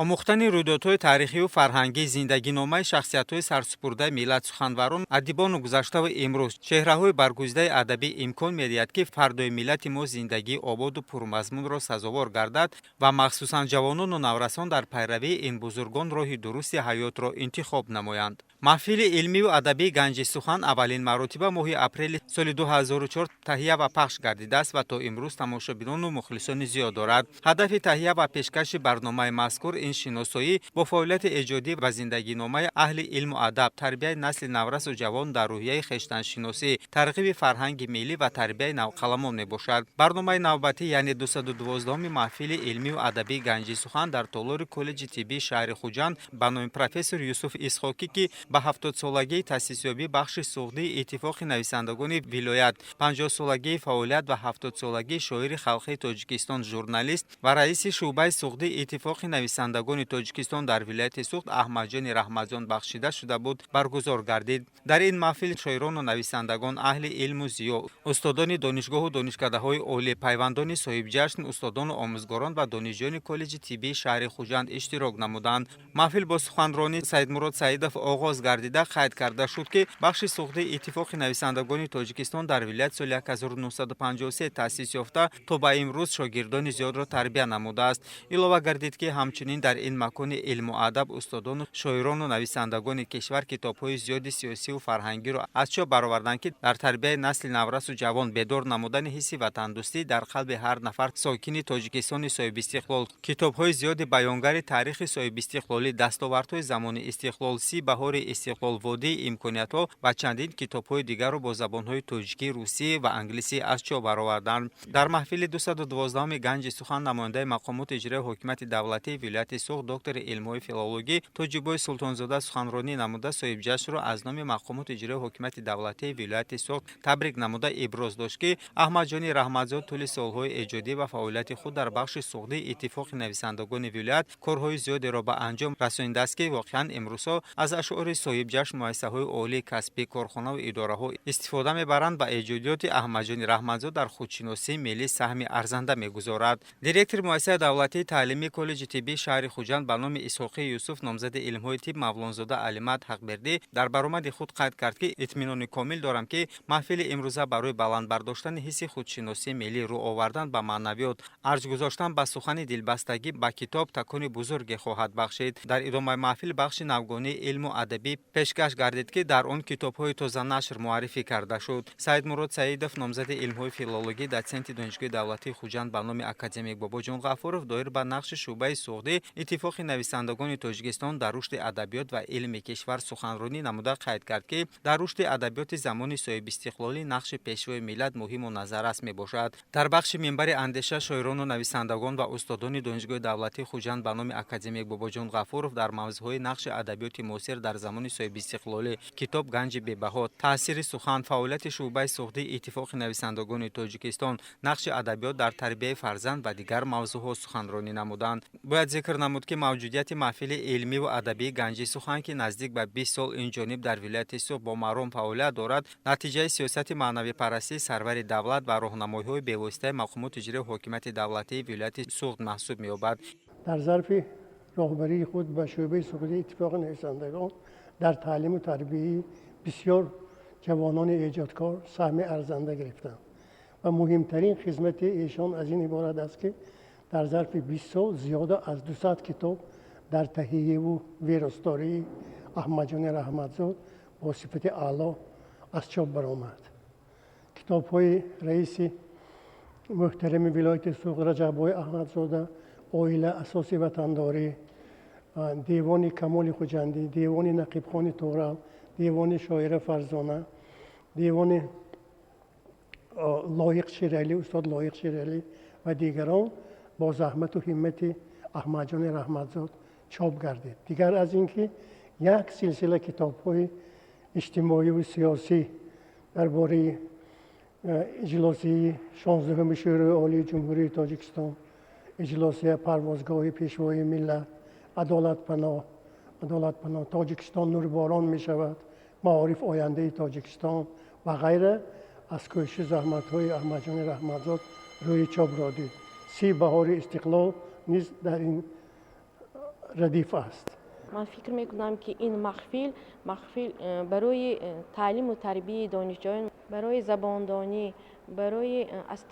Омӯхтани рӯйдодҳои таърихию фарҳангӣ, зиндагиномаи шахсиятҳои сарсупурдаи миллат, суханварон, адибону гузаштаву имрӯз, чеҳраҳои баргузидаи адабӣ имкон медиҳад, ки фардои миллати мо зиндагии ободу пурмазмунро сазовор гардад ва махсусан ҷавонону наврасон дар пайравии ин бузургон роҳи дурусти ҳаётро интихоб намоянд. Маҳфили илмию адабии «Ганҷи сухан» аввалин маротиба моҳи апрели соли 2004 таҳия ва пахш гардидааст ва то имрӯз тамошобинону мухлисони зиёд дорад. Ҳадафи таҳия ва пешкаши барномаи мазкур ин шиносоӣ бо фаъолияти эҷодӣ ва зиндагиномаи аҳли илму адаб, тарбияи насли наврасу ҷавон дар рӯҳияи хештаншиносӣ, тарғиби фарҳанги миллӣ ва тарбияи навқаламон мебошад. Барномаи навбатӣ, яъне 212-уми маҳфили илмию адабии «Ганҷи сухан» дар толори коллеҷи тиббии шаҳри Хуҷанд ба номи профессор Юсуф Исҳоқӣ, ки ба 70-солагии таъсисёбии бахши суғдии Иттифоқи нависандагони вилоят, 50-солагии фаъолият ва 70-солагии шоири халқии Тоҷикистон, журналист ва раиси шӯъбаи суғдии Иттифоқи нависандагони Тоҷикистон дар вилояти Суғд Аҳмадҷони Раҳматзод бахшида шуда буд, баргузор гардид. Дар ин маҳфил шоирону нависандагон, аҳли илму зиё, устодони донишгоҳу донишкадаҳои олӣ, пайвандони соҳибҷашн, устодону омӯзгорон ва донишҷӯёни коллеҷи тиббии шаҳри Хуҷанд иштирок намуданд. Маҳфил бо суханронии Саидмурод Саидов оғоз гардида, қайд карда шуд, ки бахши суғдии Иттифоқи нависандагони Тоҷикистон дар вилоят соли 1953 таъсис ёфта, то ба имрӯз шогирдони зиёдро тарбия намудааст. Илова гардид, ки ҳамчунин дар ин макони илму адаб устодону шоирону нависандагони кишвар китобҳои зиёди сиёсиву фарҳангиро аз чоп бароварданд, ки дар тарбияи насли наврасу ҷавон, бедор намудани ҳисси ватандӯстӣ дар қалби ҳар нафар сокини Тоҷикистони соҳибистиқлол, китобҳои зиёди баёнгари таърихи соҳибистиқлолӣ, дастовардҳои замони истиқлол, 30 баҳори истиқлол, водии имкониятҳо ва чандин китобҳои дигарро бо забонҳои тоҷикӣ, русӣ ва англисӣ аз чоп бароварданд. Дар маҳфили 212-уми «Ганҷи сухан» намояндаи мақомоти иҷроии ҳокимияти давлатии вилояти Суғд, доктори илмҳои филологӣ Тоҷибой Султонзода суханронӣ намуда, соҳибҷашнро аз номи мақомоти иҷроии ҳокимияти давлатии вилояти Суғд табрик намуда, иброз дошт, ки Аҳмадҷони Раҳматзод тӯли солҳои эҷодӣ ва фаъолияти худ дар бахши суғдии Иттифоқи нависандагони вилоят корҳои зиёдеро ба анҷом расонидааст, ки воқеан имрӯзҳо аз ашъори соҳибҷашн муассисаҳои олии касбӣ, корхонаву идораҳо истифода мебаранд ва эҷодиёти Аҳмадҷони Раҳматзод дар худшиносии миллӣ саҳми арзанда мегузорад. Директори муассисаи давлатии таълимии коллеҷи тиббии шаҳри Хуҷанд ба номи Исҳоқӣ Юсуф, номзади илмҳои тиб Мавлонзода Алимат Ҳақбердӣ дар баромади худ қайд кард, ки итминони комил дорам, ки маҳфили имрӯза барои баланд бардоштани ҳисси худшиносии миллӣ, рӯ овардан ба маънавиёт, арҷ гузоштан ба сухани, дилбастагӣ ба китоб такони бузурге хоҳад бахшид. Дар идомаи маҳфил бахши навгонии илму адабӣ пешкаш гардид, ки дар он китобҳои тозанашр муаррифӣ карда шуд. Саидмурод Саидов, номзади илмҳои филологӣ, дотсенти Донишгоҳи давлатии Хуҷанд ба номи академик Бобоҷон Ғафуров доир ба нақши шӯъбаи суғдӣ Иттифоқи нависандагони Тоҷикистон дар рушди адабиёт ва илми кишвар суханронӣ намуда, қайд кард, ки дар рушди адабиёти замони соҳибистиқлолӣ нақши Пешвои миллат муҳиму назаррас мебошад. Дар бахши «Минбари андеша» шоирону нависандагон ва устодони Донишгоҳи давлатии Хуҷанд ба номи академик Бобоҷон Ғафуров дар мавзӯъҳои нақши адабиёти муосир дар замони соҳибистиқлолӣ, китоб ганҷи бебаҳо, таъсири сухан, фаъолияти шӯъбаи суғдии Иттифоқи нависандагони Тоҷикистон, нақши адабиёт дар тарбияи фарзанд ва дигар мавзӯъҳо суханронӣ намуданд. Бояд зикр намуд, ки мавҷудияти маҳфили илмиву адабии «Ганҷи сухан», ки наздик ба 20 сол инҷониб дар вилояти Суғд бо маром фаъолият дорад, натиҷаи сиёсати маънавипарастии сарвари давлат ва роҳнамоиҳои бевоситаи мақомоти иҷроии ҳокимияти давлатии вилояти Суғд маҳсуб меёбад. Дар зарфи роҳбарии худ ба шӯъбаи суғдии Иттифоқи нависандагон дар таълиму тарбияи бисёр ҷавонони эҷодкор саҳми арзанда гирифтанд ва муҳимтарин хизмати эшон аз ин иборат аст, ки дар зарфи 20 сол зиёда аз 200 китоб дар таҳияву веростории Аҳмадҷони Раҳматзод бо сифати аъло аз чоп баромад. Китобҳои раиси муҳтарами вилояти Суғд Раҷаббой Аҳмадзода «Оила асоси ватандорӣ», девони Камоли Хуҷандӣ, девони Нақибхони Тоғрал, девони шоира Фарзона, девони Лоиқ Шералӣ, устод Лоиқ Шералӣ ва дигарон бо заҳмату ҳиммати Аҳмадҷони Раҳматзод чоп гардид. Дигар аз ин ки як силсила китобҳои иҷтимоиву сиёсӣ дар бораи иҷлосияи 16-уми Шӯрои Олии Ҷумҳурии Тоҷикистон, иҷлосия парвозгоҳи Пешвои миллат, адолатпаноҳ, адолатпаноҳ, Тоҷикистон нурборон мешавад, маориф ояндаи Тоҷикистон ва ғайра аз кӯшишу заҳматҳои Аҳмадҷони Раҳматзод рӯи чопро дид. 30 баҳори истиқлол низ дар ин Радиф аст. Ман фикр мекунам, ки ин маҳфил барои таълиму тарбияи донишҷӯён, барои забондонӣ, барои аз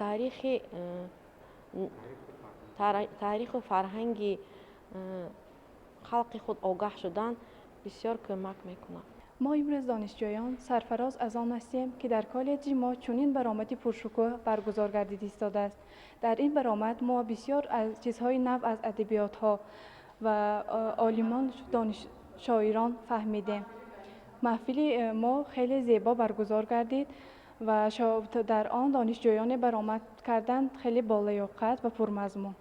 таъриху фарҳанги халқи худ огаҳ шудан бисёр кӯмак мекунад. Мо имрӯз, донишҷӯён, сарфароз аз он ҳастем, ки дар коллеҷи мо чунин баромади пуршукӯҳ баргузор гардид истодааст. Дар ин баромад мо бисёр аз чизҳои нав аз адабиётҳо ва олимон, шоирон фаҳмидем. Маҳфили мо хеле зебо баргузор гардид ва дар он донишҷӯёне баромад карданд хеле болаёқат ва пурмазмун.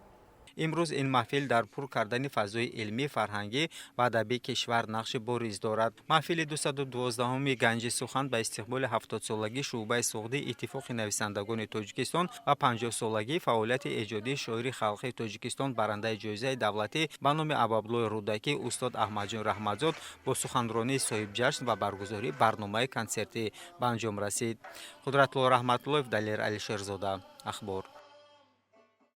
Имрӯз ин маҳфил дар пур кардани фазои илмӣ, фарҳангӣ ва адабии кишвар нақши бориз дорад. Маҳфили 212-уми Ганҷи сухан ба истиқболи 70-солагии шӯъбаи суғдии Иттифоқи нависандагони Тоҷикистон ва 50-солагии фаъолияти эҷодии шоири халқии Тоҷикистон, барандаи ҷоизаи давлатӣ ба номи Абуабдуллои Рӯдакӣ, устод Аҳмадҷон Раҳматзод бо суханронии соҳибҷашн ва баргузории барномаи консертӣ ба анҷом расид. Қудратулло Раҳматуллоев, Далер Алишерзода, Ахбор.